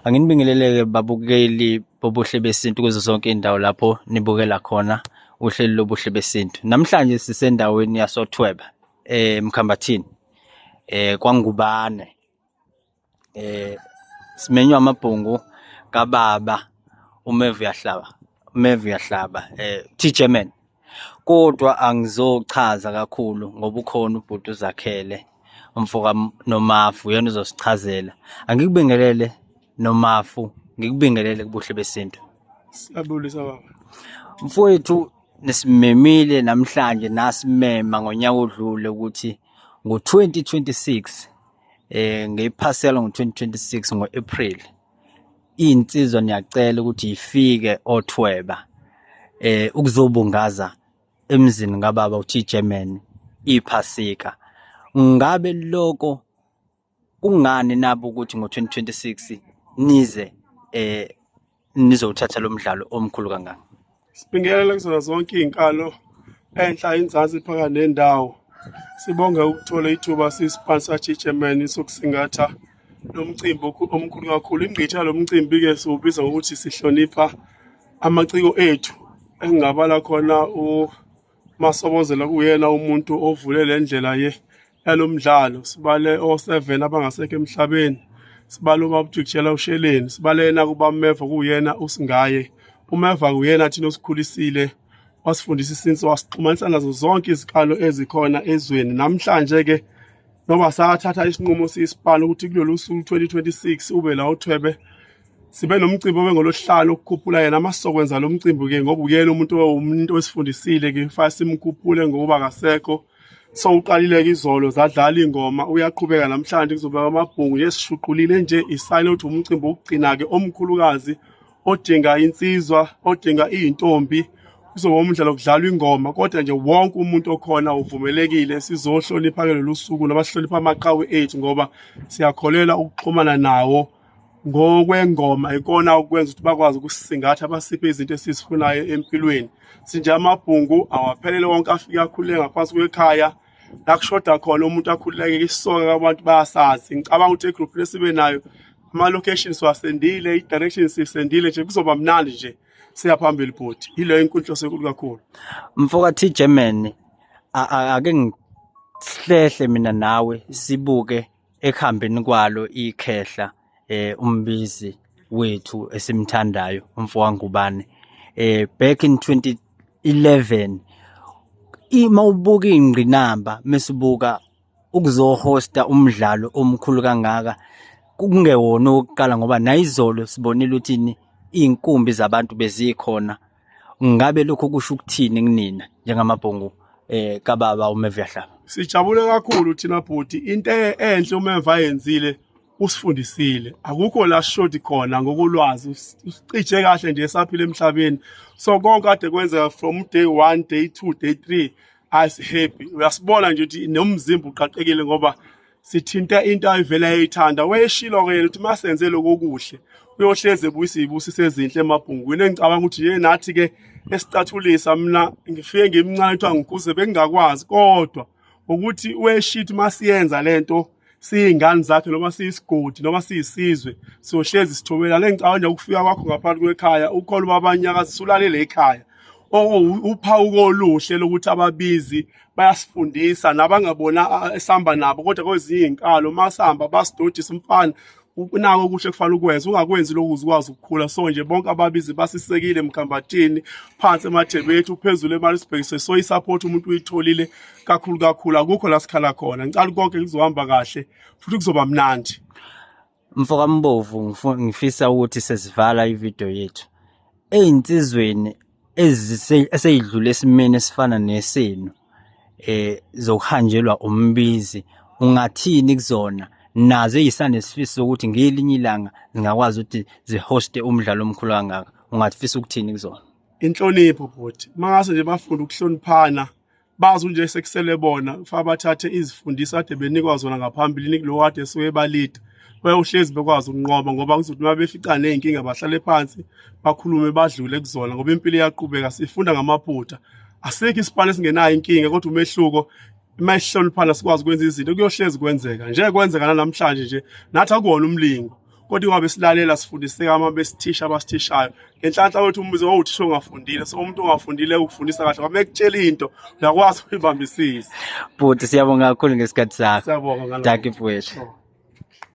Anginibingelele-ke babukeli boBuhle Besintu kuzo zonke iy'ndawo lapho nibukela khona uhlelo loBuhle Besintu. Namhlanje sisendaweni yasoThweba eMkhambathini kwaNgubane. Simenywe amabhungu kababa uMevu Yahlaba, uMevu Yahlaba T German. Kodwa angizochaza kakhulu ngoba ukhona ubhuti uZakhele umfoka Nomafu uyena uzosichazela. Angikubingelele Nomafu, ngikubingelele kubuhle besintu. Siyabulisa baba. Mfowethu nisimemile namhlanje nasimema ngonyaka odlule ukuthi ngo-2026 ngephasela ngo-2026 ngo-April iy'nsizwa niyacela ukuthi ifike othweba ukuzobungaza emzini kababa uT German iphasika. Ngabe loko kungani nabo ukuthi ngo-2026 nize nizowuthatha lo mdlalo omkhulu kangaka? Sibingelele kuzona zonke iy'nkalo enhla inzansi phakathi nendawo. Sibonge ukuthola ithuba siyisipani G-German sokusingatha lo mcimbi omkhulu kakhulu. Ingqithi yalo mcimbi-ke siwubiza ngokuthi sihlonipha amaciko ethu engingabala khona uMasobozela kuyena umuntu ovule le ndlela ye yalo mdlalo. Sibale o-7 abangasekho emhlabeni, sibale ubaba uJikijela uSheleni, sibale yena kuba Meva kuyena uSingaye. UMeva kuyena thina osikhulisile, wasifundisa isintu, wasixhumanisa nazo zonke izikalo ezikhona ezweni. Namhlanje-ke noma sathatha isinqumo siyisipani ukuthi kulolu suku 2026 ube la uthwebe sibe nomcimbi obe ngolosihlanu okukhuphula yena. Masizokwenza lo mcimbi-ke ngoba uyena umuntu osifundisile-ke, kufanele simkhuphule ngoba akasekho. So uqalile-ke izolo zadlala ingoma, uyaqhubeka namhlanje kuzoba amabhungu nje sishuqulile nje isayini ukuthi umcimbi wokugcina-ke omkhulukazi odinga insizwa, odinga iy'ntombi. Kuzoba umdlalo kudlalwa ingoma, kodwa nje wonke umuntu okhona uvumelekile. Sizohlonipha-ke lolu suku noma sihlonipha amaqhawe ethu ngoba siyakholelwa ukuxhumana nawo ngokwengoma ikona okwenza ukuthi bakwazi ukusisingatha basiphe izinto esizifunayo empilweni. Sinje amabhungu awaphelele wonke afike akhululeke ngaphansi kwekhaya la kushoda khona umuntu akhululeke isisoka abantu bayasazi. Ngicabanga ukuthi egroup lesibe nayo ama-location siwasendile, i-direction sisendile nje kuzoba mnandi nje siya phambili bhuti. Yileyo inhloso enkulu kakhulu. Mfoka T German, ake ngihlehle mina nawe sibuke ekuhambeni kwalo ikhehla umbizi wethu esimthandayo umfoka Ngubane back in 2011 ima ubuka ingqinamba mesibuka ukuzohosta umdlalo omkhulu kangaka kungewona owokuqala ngoba nayizolo sibonile ukuthi iy'nkumbi zabantu bezikhona. Ngabe lokho kusho ukuthini kunina njengamabhungu kababa uMevu Yahlaba? Sijabule kakhulu thina bhuti, into enhle uMevu ayenzile usifundisile, akukho la shoti khona ngokolwazi, usicije kahle nje esaphila emhlabeni. So konke kade kwenzeka from day 1, day 2, day 3 asi happy. Uyasibona nje ukuthi nomzimba uqaqekile ngoba sithinta into ayivela eyithanda. Weshilo-ke yena ukuthi masenze lokho okuhle uyohleze ebuyisa iy'busiso ezinhle emabhungwini. Engicabanga ukuthi nje nathi-ke esicathulisa, mina ngifike ngimncane kuthiwa ngikuze bengingakwazi, kodwa ukuthi weshithi masiyenza lento siyingane zakhe noma siyisigodi noma siyisizwe siyohlezi sithobelana. Engicabanga nje ukufika kwakho ngaphansi kwekhaya ukhona ubabanyakazisa ulalele ekhaya uphawu oluhle lokuthi ababizi bayasifundisa nabangabona esihamba nabo, kodwa kwezinye iy'nkalo masihamba basidodisa umfana unako okuhle kufanele ukwenza, ungakwenzi lokhu ukuze ukwazi ukukhula. So nje bonke ababizi basisekile emkhambathini phansi emathebethu phezulu eMaritzburg, so i-support umuntu uyitholile kakhulu kakhulu, akukho la sikhala khona. Ngicela konke kuzohamba kahle futhi kuzoba mnandi. Mfoka Mbovu, ngifisa ukuthi sesivala ividiyo yethu ey'nsizweni eseyidlule esimeni esifana nesenu zokuhanjelwa umbizi, ungathini kuzona nazo eyisanesifiso sokuthi ngelinye ilanga zingakwazi ukuthi zihoste umdlalo omkhulu kangaka? Ungafisa ukuthini kuzona? Inhlonipho bhuti, mangase nje bafunde ukuhloniphana, bazi nje sekusele bona kufanele bathathe izifundiso kade benikwa zona ngaphambilini kulo kade esuke balida, bayohlezi bekwazi ukunqoba ngoba kuzothi uma befica ney'nkinga bahlale phansi bakhulume badlule kuzona ngoba impilo iyaqhubeka. Sifunda ngamaphutha, asikho isipani esingenayo inkinga, kodwa umehluko uma sihloniphana sikwazi ukwenza izinto kuyohlezi kwenzeka nje kwenzeka nanamhlanje nje nathi akuwona umlingo. Kodwa ingoba besilalela sifundiseka uma besithisha abasithishayo. Ngenhlanhla wethu umbizo wawuthisha ongafundile, so umuntu ongafundile ukufundisa kahle ngoba ekutshela into uyakwazi ukuyibambisisa. Bhuti, siyabonga kakhulu ngesikhathi sakho. Siyabonga ngalokho. Dankie mfowethu. Sure.